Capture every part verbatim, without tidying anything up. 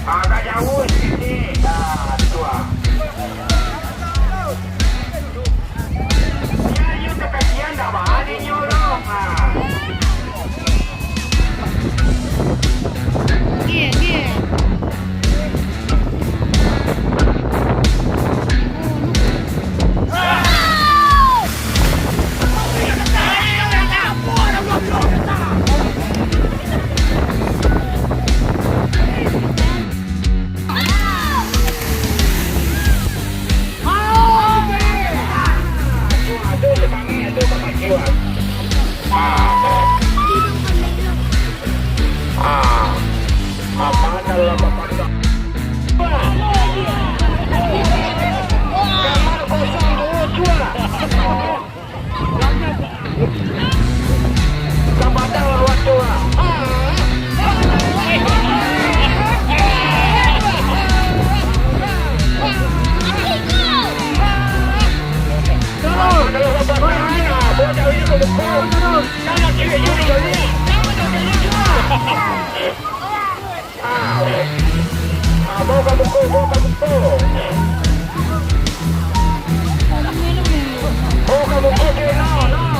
Agak jauah sikit. Ah, tu ah. Biar nyo takajian dak baa dek nyo doh. Ah. Ah, bawa ka muko, bawa ka muko. Bawa ka muko, kena, nah.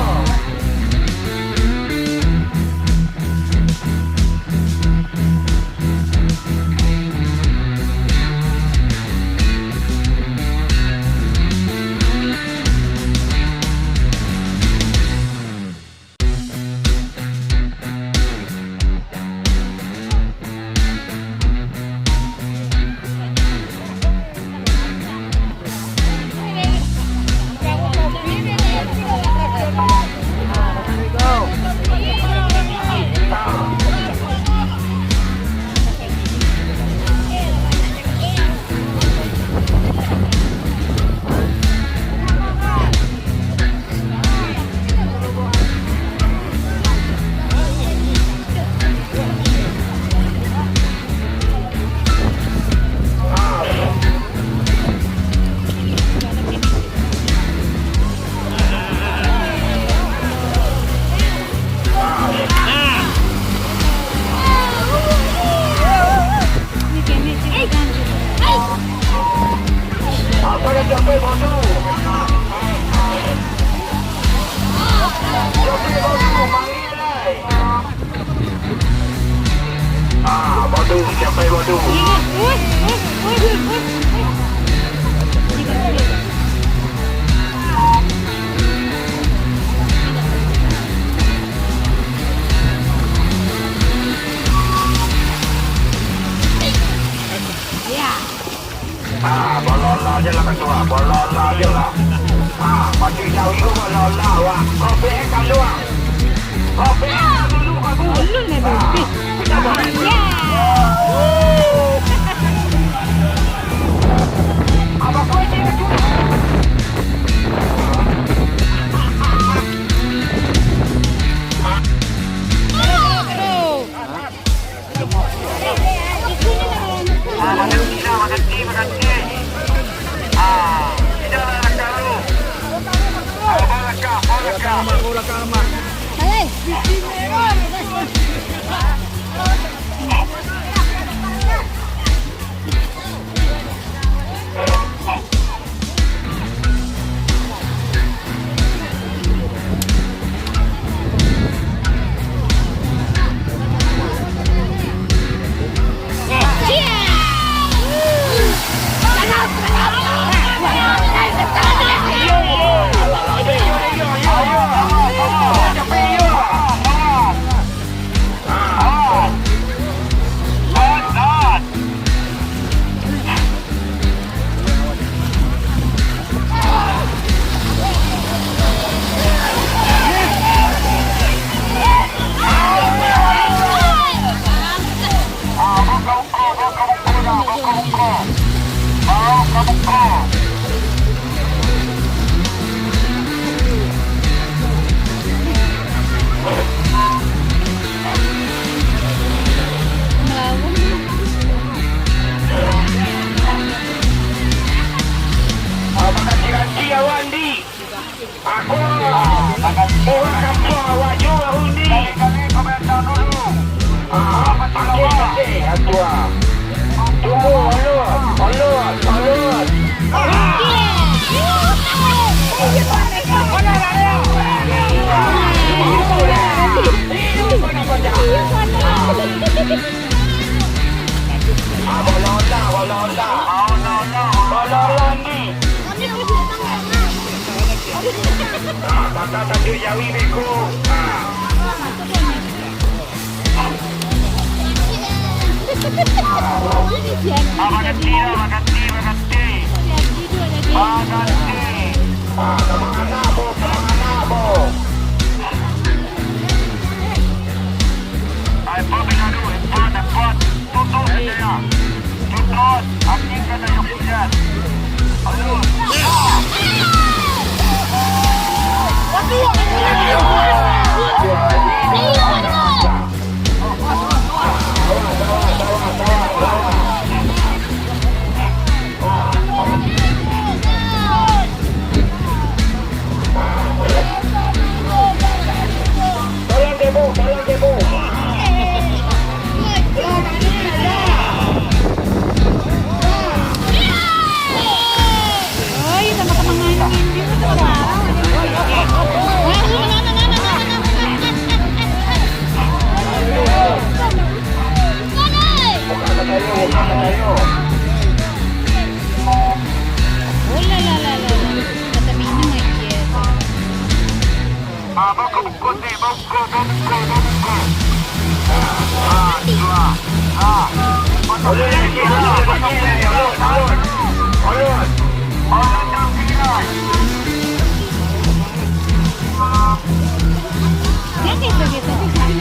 Ah, bodoh, siapa yang bodoh? Ah, balola je lah, ketua, balola je lah. Ah, pati jauh itu balola, wak. Kopi eh, kaluar. Kopi eh, dulu, bagus. Dulu ni, bagus. Ah, kita main. Ya. Apa kau ini, ketua? Abah ganti lah, abah ganti, abah ganti. Abah ganti. Ai, abah binaru, hebat, hebat. Tutup sajo, ya. Cukup, anjing kata yang hujan. Aduh. Tolong kebo, tolong kebo. Oi, sama-sama main game juga, sama-sama. Wah, lu mana, mana, mana, mana, mana? Bukan kata yo, bukan kata yo. Oh, la, la, la, la, la. Kata minum lagi ya. Ah, bawa ka bungkus ni, bawa ka, bawa ka, bawa ka. Ah, dua. Ah. Alun, alun, alun, alun, alun. Alun, alun, alun. Biasa, biasa, biasa.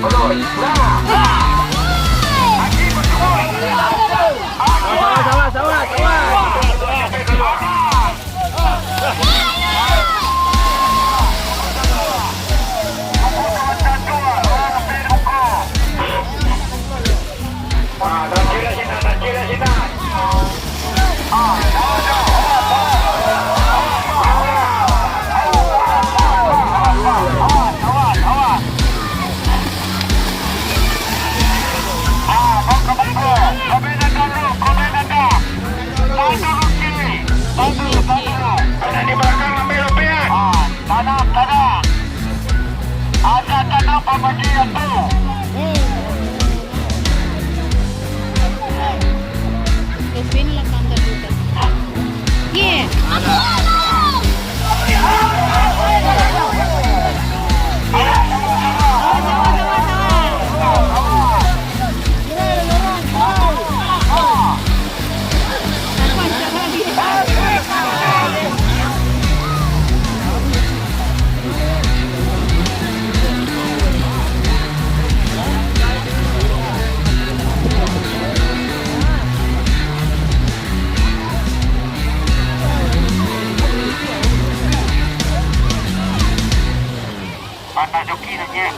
Alun. Nah. Lagi betul. Sabar, sabar, sabar, sabar. Tanam, tanam. Asa tanam pamagi yang tu. Kevin lah kantor juga. Ye. Pantai Joki nanya.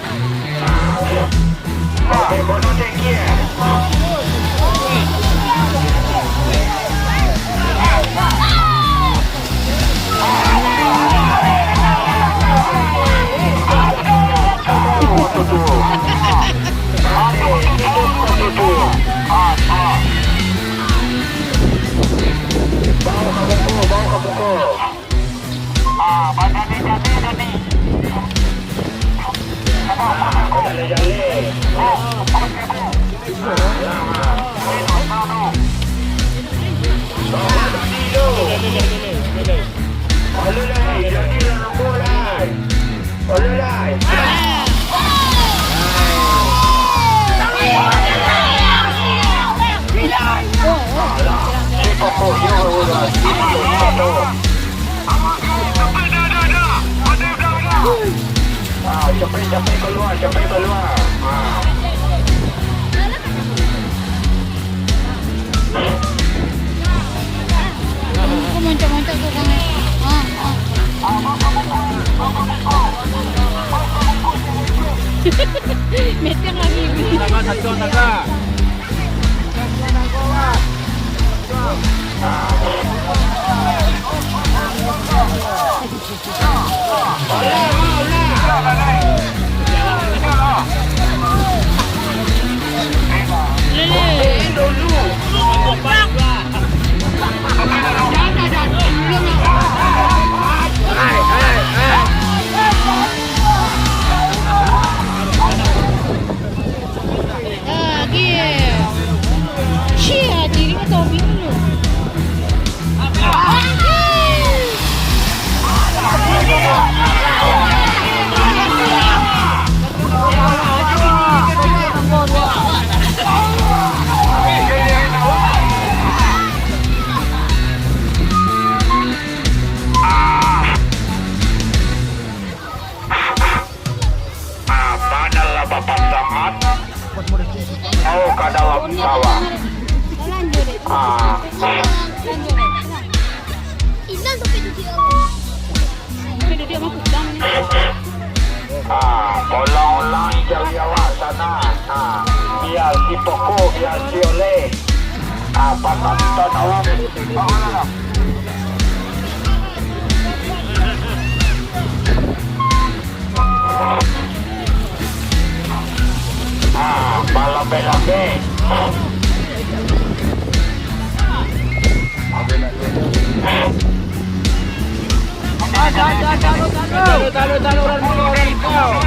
Oke, bono thank you. Ah, bajani-jani tadi. Ah, capek, capek keluar, capek keluar. Ah. Aku muncak-muncak tu kan. Ah, ah. Meter lagi. Tambah satu, tambah. Lagi. Cia, diri atau bingung? Bawah. Ah. Ah, tolong ulangi jari awak sana. Ah, biar si Poko, biar si Oleh. Ah, pasang ton awak. Ah, balambek-lambek. Taruh, taruh, taruh, taruh, taruh, taruh.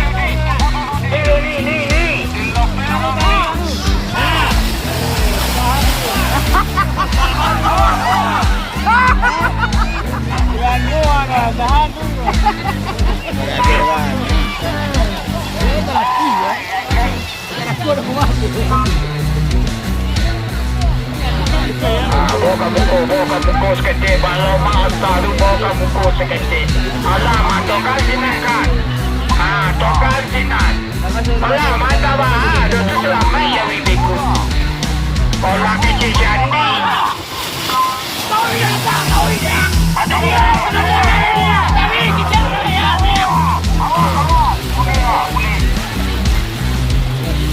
Ni, ni, ni, ni. Ah, bawa ka muko, bawa ka muko saketek, balo mata tu bawa ka muko saketek. Alah, mantokkan sinan kan. Ah, tokan sinan. Alah, mantap bah. Ah, doh tu salamaik ya, Wibiku. Olah kecil jandi.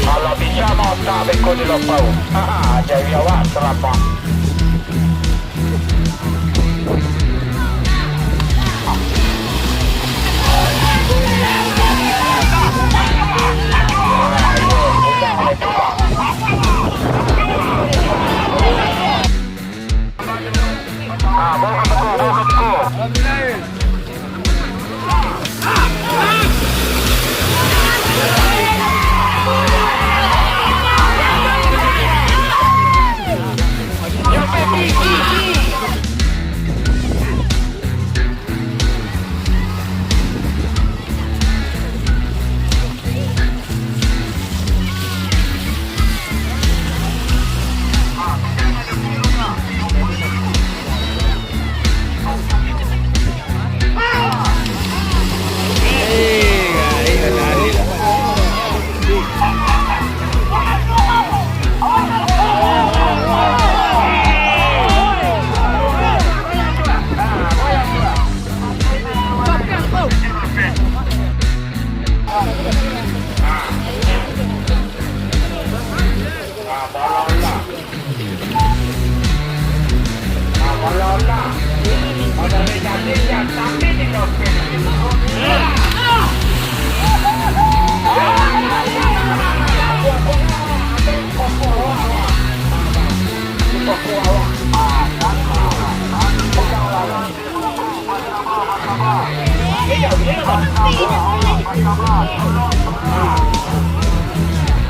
Kalau bisa mah otak beko di lopau. Haha, jadi awak selamat.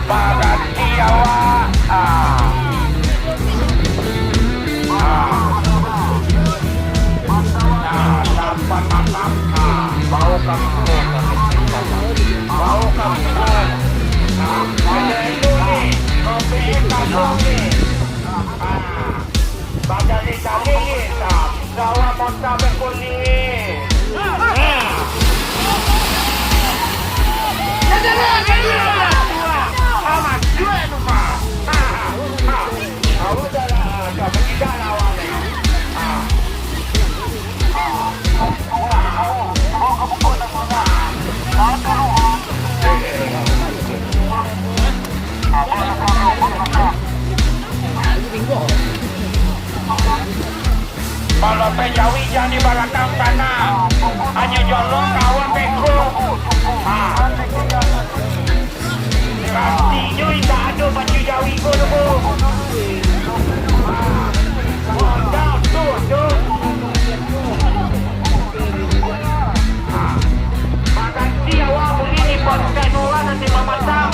Baganti awak. Ah. Ah. Nah, sampan makan. Ah, bau kampung. Bau kampung. Ah, ada ilmu ni. Kopi kampung ni. Ah. Badan ni tadi ni. Ah. Sawah mota berkuning. Kalau pejawi jan di balakang sana, hanyo jolong kawan beko. Ha. Kantinyo indak ado pacu jawi ko tu, ko. Ha. Modal tu, tu. Ha. Baganti awak buli di Pontianak nanti mamatang.